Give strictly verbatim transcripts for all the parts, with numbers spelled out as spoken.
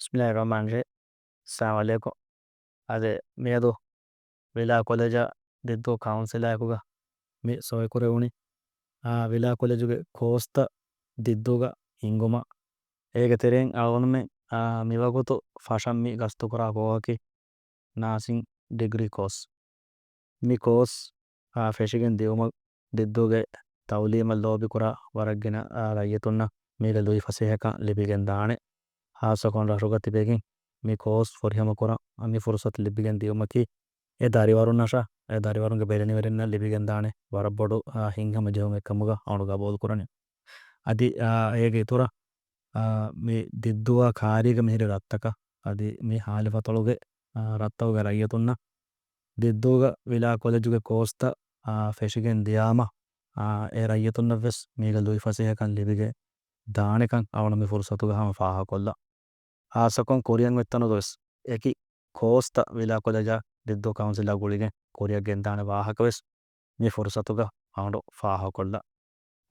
ބިސްމިﷲިއްރަޙްމާނިއްރަޙީމް. އައްސަލާމު ޢަލައިކުމް. އަދި މިއަދު ވިލާ ކޮލެޖާ ދިއްދޫ ކައުންސިލާއެކުގަ މި ސޮއިކުރެވުނީ، އާ، ވިލާ ކޮލެޖުގެ ކޯސްތައް ދިއްދޫގަ ހިންގުމަށް. އޭގެ ތެރެއިން އަޅުގަނޑުމެން، އާ، މިވަގުތު ފަށަން މި ގަސްތުކުރާ ކޯހަކީ ނާސިން ޑިގްރީ ކޯސް. މި ކޯސް، އާ، ފެށިގެން ދިއުމަށް ދިއްދޫގެ ތައުލީމަށް ލޯބިކުރާ ވަރަށްގިނަ، އާ، ރައްޔިތުންނަށް މީގެ ލުއިފަސޭހަކަން ލިބިގެން ދާނެ. ހާއްސަކޮށް ރަށުގަ ތިބެގެން މި ކޯސް ފުރިހަމަކުރަން މި ފުރުސަތު ލިބިގެން ދިއުމަކީ، އެ ދަރިވަރުންނަށާ އެ ދަރިވަރުންގެ ބެލެނިވެރިންނަށް ލިބިގެންދާނެ ވަރަށް ބޮޑު، އާ، ހިތްހަމަޖެހުމެއްކަމުގަ އަޅުގަނޑު ގަބޫލުކުރަނީ. އަދި، އާ، އޭގެ އިތުރަށް، އާ، މި ދިއްދޫއާ ކާރީގަ މިހިރި ރަށްތަކަށް އަދި މި ހާލިފަތޮޅުގެ، އާ، ރަށްތަކުގެ ރައްޔިތުންނަށް ދިއްދޫގަ ވިލާ ކޮލެޖުގެ ކޯސްތައް، އާ، ފެށިގެން ދިޔާމަ، އާ، އެ ރައްޔިތުންނަށްވެސް މީގެ ލުއިފަސޭހަކަން ލިބިގެން ދާނެކަން އަޅުގަނޑު މި ފުރުސަތުގަ ހަމަ ފާހަގަކޮށްލަން. ހާއްސަކޮށް ކުރިއަށް އޮތްތަނުގަވެސް އެކި ކޯސްތައް ވިލާ ކޮލެޖާ ދިއްދޫ ކައުންސިލާ ގުޅިގެން ކުރިއަށް ގެންދާނެ ވާހަކަވެސް މި ފުރުސަތުގަ އަޅުގަނޑު ފާހަގަކޮށްލަން.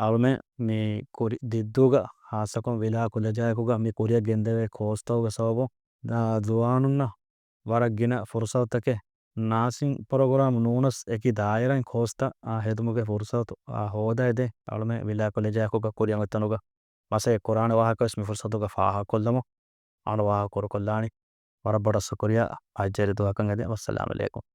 އަޅުމެން މި ކުރި-، ދިއްދޫގަ ހާއްސަކޮށް ވިލާ ކޮލެޖާއެކުގަ މި ކުރިއަށް ގެންދެވޭ ކޯސްތަކުގެ ސަބަބުން، އާ، ޒުވާނުންނަށް ވަރަށް ގިނަ ފުރުސަތުތަކެއް ނާސިން ޕްރޮގްރާމް ނޫނަސް އެކި ދާއިރާއިން ކޯސްތައް، އާ، ހެދުމުގެ ފުރުސަތު، އާ، ހޯދައިދޭ. އަޅުމެން ވިލާ ކޮލެޖާއެކުގަ ކުރިއަށް އޮތްތަނުގަ މަސައްކަތް ކުރާނެ ވާހަކަވެސް މި ފުރުސަތުގަ ފާހަގަކޮށްލަމުން އަޅުގަނޑު ވާހަކަ ކުރުކޮށްލާނީ. ވަރަށް ބޮޑަށް ޝުކުރިއްޔާ. އައްޖައިރި ދުވަހަކަށް އެދެން. ވައްސަލާމު ޢަލައިކުމް.